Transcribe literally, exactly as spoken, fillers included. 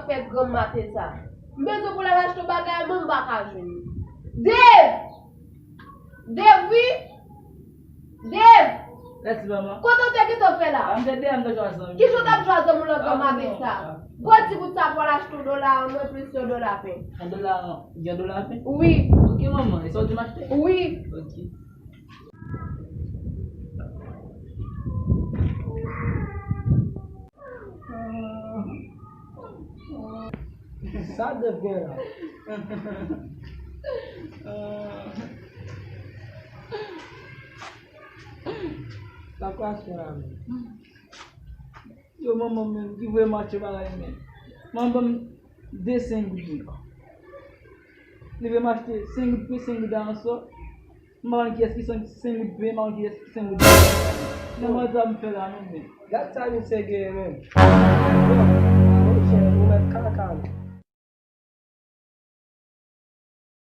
Fè granm maten sa. M bezwen pou l al achte yon bagay, men m pa ka jwenn li. Dave! Dave, wi! Dave! Mèsi, manman. Kote w te gentan fè la? A, m te deyò, m te jwe a zanmi. Ki jan w t ap jwe a zanmi w nan granm maten sa? Gwo ti bout sa pou al achte yon dola, mwen plis yon dola pen. Yon dola, yon dola pen? Wi. Ok, manman, e sa w di m achte? Wi. Ok. Sa Dave gen la? Sa kwa se la menm? Yo, manman menm ki voye m achte bagay menm. Manman ban m de senk goud. Li voye m achte senk goud pen, senk goud aransò. M pa konn kiyès ki senk, senk goud pen, m pa konn kiyès ki senk goud aransò. Nan mwen sa m fè la non men. Gad sa misye genyen menm.